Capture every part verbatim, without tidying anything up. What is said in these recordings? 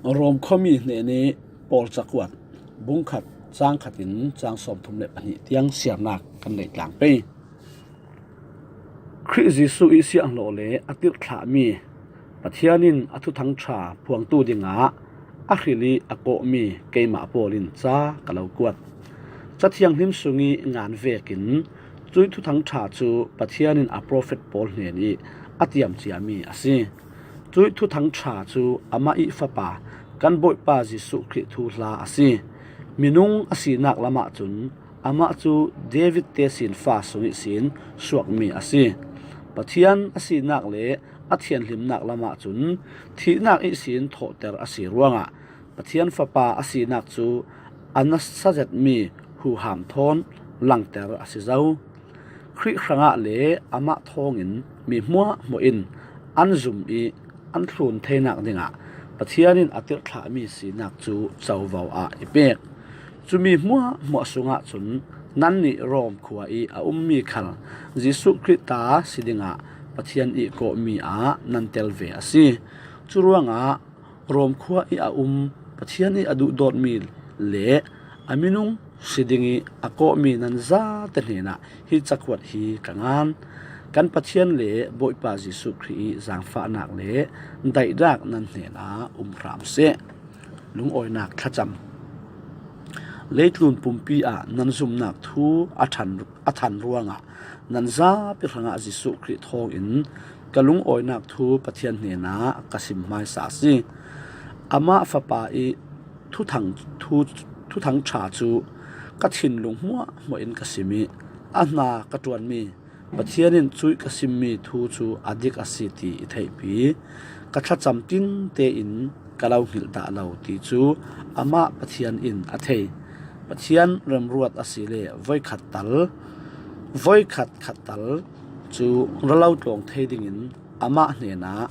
Rom khuami hnenih Paul cakuat bung khat cang khatin cang sawmthum le pahnih tiang siarnak kan neih tlang pei. Khrih Jesuh ih sianghlawh le a tirhthlahmi Pathian in a Thuthang Ṭha phuangtu dingah a hril ih a kawhmi keimah Paul in ca ka lo kuat. Ca Thianghlim sungih ngan vekin cuih Thuthang Ṭha cu Pathian in a profet Paul hnenih a tiam ciami a si. Cuih Thuthang Ṭha cu amah ih Fapa kan Bawipa Jesuh Khrih thuhla a si. Minung a sinak lamah cun amah cu David tesinfa sung ihsin suakmi a si. Pathian a sinak le a thianhlimnak lamah cun thihnak ihsin thawhter a si ruangah Pathian Fapa a sinak cu a nasa zetmi huham thawn langter a si zo. Khrih hrangah le amah thawngin mi hmuahhmuah in an zum ih an thlun theinak dingah Pathian in a tirhthlahmi sinak cu covo ah i pek. Cumi hmuahhmuah sungah cun nannih Rom khua ih a ummi khal Jesuh Khrih ta si dingah Pathian ih kawhmi ah nan tel ve a si. Curuangah Rom khua ih a um Pathian ih a duhdawtmi le a minung si dingih a kawhmi nan zate hnenah hi cakuat hi ka ngan. Kan Pathian le Bawipa Jesuh Khrih ih zaangfahnak le daihnak nan hnenah um hram seh. Lungawinak thlacam. Leitlun pumpi ah nan zumnak thu a ṭhan, a ṭhan ruangah nan zapi hrangah Jesuh Khrih thawngin ka lungawinak thu Pathian hnenah ka sim hmaisa a si. Amah Fapa ih thuthang, thu, Thuthang Ṭha cu ka thinlung hmuahhmuah in ka sim ih a hna ka ṭuanmi Pathian in cuih ka simmi thu cu a dik a si ti i theihpi. Ka thlacam tinte in ka lo hngilh dah lo ti cu amah Pathian in a thei. Pathian remruat a si le voikhat tal, voikhat khat tal cu ra lo tlawng thei dingin amah hnenah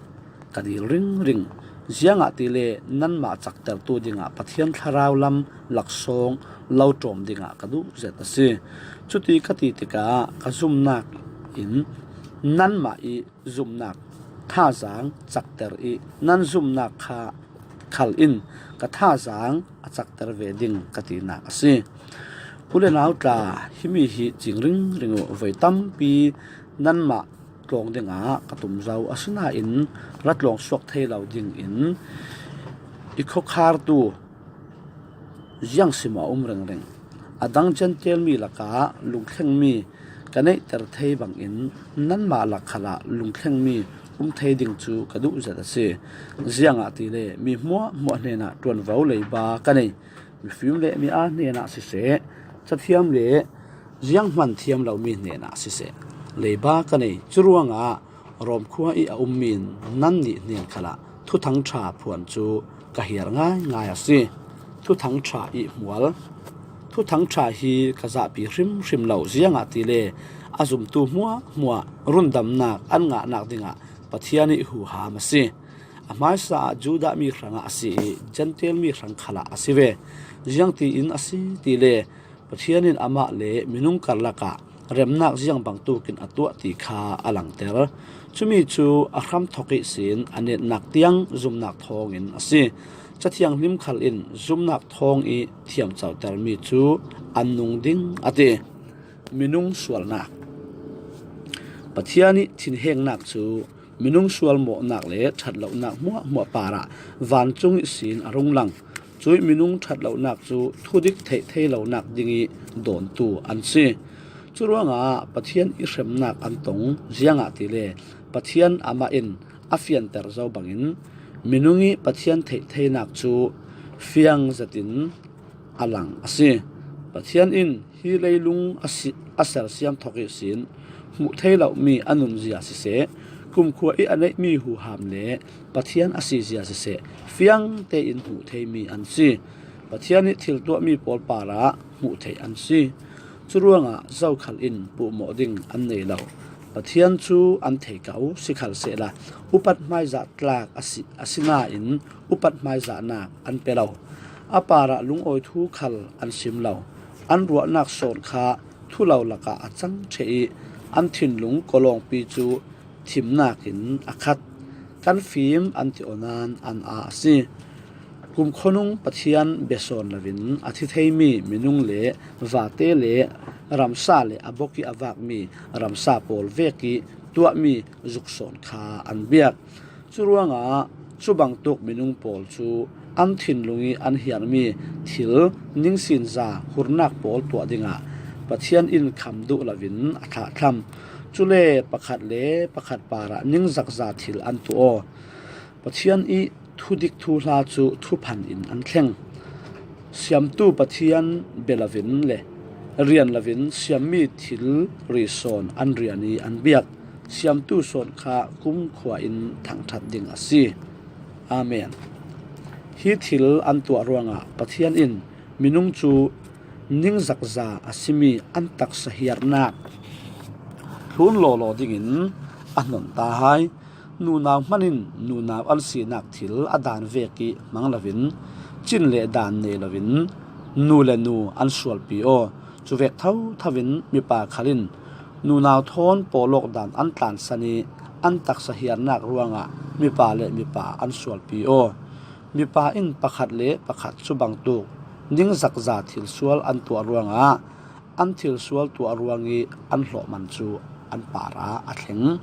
ka dil ringring. Ziangahtile nanmah caktertu dingah Pathian thlarau lam laksawng lo ṭawm dingah ka duh zet a si. Cuti ka ti tikah ka zumnak in nanmah ih zumnak thazaang cakter ih nan zumnak kha khal in ka thazaang a cakter ve ding ka tinak a si. U le nau tla, himi hi cing ringring uh, voi tampi nanmah tlawng dingah ka tum zo, asinain ra tlawng suak thei lo dingin i khuakhartu ziangsim a um ringring. A dang Gentile mi lakah lungthlengmi ka neihter thei bangin nanmah lak khalah lungthlengmi um thei ding cu ka duh zet a si. Ziangahtile mi hmuahhmuah hnenah ṭuanvo leiba ka nei. Mifim le mi aa hnenah siseh, cathiam le zianghman thiam lomi hnenah siseh, leiba ka nei. Curuangah Rom khua ih a ummi nannih hnen khalah Thuthang Ṭha phuan cu ka hiar ngaingai a si. Thuthang Ṭha ih hmual. Thuthang Ṭha hi ka zahpi hrimhrim lo, ziangahtile a zumtu hmuahhmuah rundamnak an ngahnak dingah Pathian ih huham a si. A hmaisa ah Judah mi hrangah a si ih Gentile mi hrang khalah a si ve. Ziangtiin a si tile Pathian in amah le minung karlakah remnak ziang bangtukin a tuah ti kha a langter. Cumi cu a hram thok ihsin a netnak tiang zumnak thawngin a si. Cathianghlim khal in zumnak thawng ih thiamcotermi cu an nung ding a ti. Minung sualnak. Pathian ih thinhengnak cu minung sual mawhnak le ṭhat lonak hmuahhmuah parah vancung ihsin a rung lang. Cuih minung ṭhat lonak cu thudik theih thei lonak dingih dawntu an si. Curuangah Pathian ih hremnak an tong, ziangahtile Pathian amah in a fianter zo bangin minung ih Pathian theih theinak cu fiang zetin a lang a si. Pathian in hi leilung a si, a sersiam thok ihsin hmuh thei lomi a nunzia siseh, kumkhua ih a neihmi huham le Pathian a sizia siseh, fiang tein hmuh theimi an si. Pathian ih thil tuahmi pawl parah hmuh theih an si. Curuangah zokhal in puhmawh ding an nei lo. Pathian cu an thei ko, sikhalsehla upat hmaizah tlak a si, a si nain upat hmaizahnak an pe lo. A parah lungawi thu khal an sim lo. An ruahnak sawn kha thu lo lakah a cang ṭheh ih an thinlung kawlawngpi cu thimnak in a khat. Kan fim an ti aw nain an aa a si. Kumkhuanung Pathian besawn lovin a thi theimi minung le vate le ramsa le a bok ih a vakmi ramsa pawl vekih tuahmi zuksawn kha an biak. Curuangah cubangtuk minung pawl cu an thinlung ih an hiarmi thil ningsinza hurnak pawl tuah dingah Pathian in kham duh lovin a thlahthlam. Cule pakhat le pakhat parah ningzakza thil an tuah aw. Pathian ih thudik thuhla cu thuphan in an thleng. Siamtu Pathian bia lovin le rian lovin siammi thil ri sawn an rian ih an biak. Siamtu sawn kha kumkhua in thangṭhat ding a si. Amen. Hi thil an tuah ruangah Pathian in minung cu ningzakza a simi an taksa hiarnak thlun lawlaw dingin a hnon ta hai. Nunau hman in nunau an sinak thil a daan vekih hmang lovin, cin le daan nei lovin nu le nu an sualpi aw. Cuvek thotho in mipa khal in nunau thawn pawlawk daan an tlansan ih an taksa hiarnak ruangah mipa le mipa an sualpi aw. Mipa in pakhat le pakhat cubangtuk ningzakza thilsual an tuah ruangah an thilsual tuah ruangih an hlawhman cu an parah a thleng.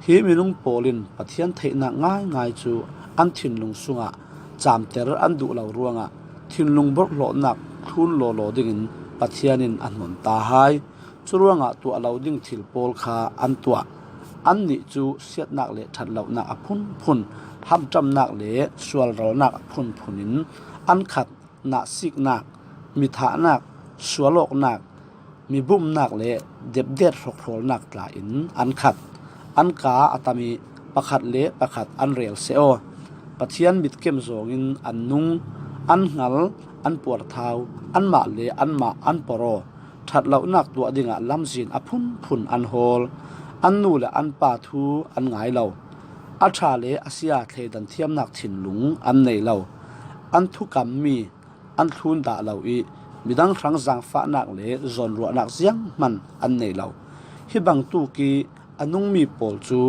Hi minung pawl in Pathian theihnak ngaingai cu an thinlung sungah camter an duh lo ruangah thinlung borhhlawhnak thlun lawlaw dingin Pathian in a hnon ta hai. Curuangah tuah lo ding thil pawl kha an tuah. Annih cu siatnak le ṭhatlonak a phunphun, hamṭamnak le sualralnak a phunphun in an khat. Nahsiknak, mithahnak, sualawknak, mibumnak le depdet hrokhrawlnak tla in an khat. An kaa a tam ih pakhat le pakhat an rel seh aw. Pathian mitkem zawngin an nung, an hngal, an puarthau, anmah le anmah an por aw. Ṭhatlonak tuah dingah lamzin a phunphun an hawl. An nu le an pa thu an ngai lo. A ṭha le a sia thleidan thiamnak thinlung an nei lo. An thukammi an thlun dah lo ih midang hrang zaangfahnak le zawnruahnak zianghman an nei lo. Hi bangtuk ih a nungmi pawl cu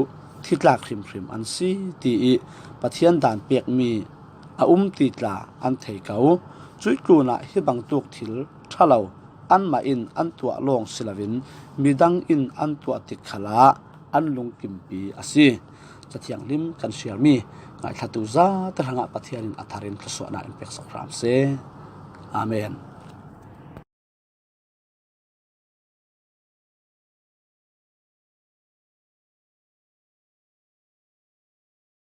thitlak hrimhrim an si, tiih Pathian daan pekmi a um ti tla an thei ko. Cuih tlunah hi bangtuk thil ṭha lo anmah in an tuah lawng si loin midang in an tuah tik khalah an lungkimpi a si. Cathianghlim kan siarmi ngaithlatu zate hrangah Pathian in a thar in thluasuahnak in peksak hram seh. Amen.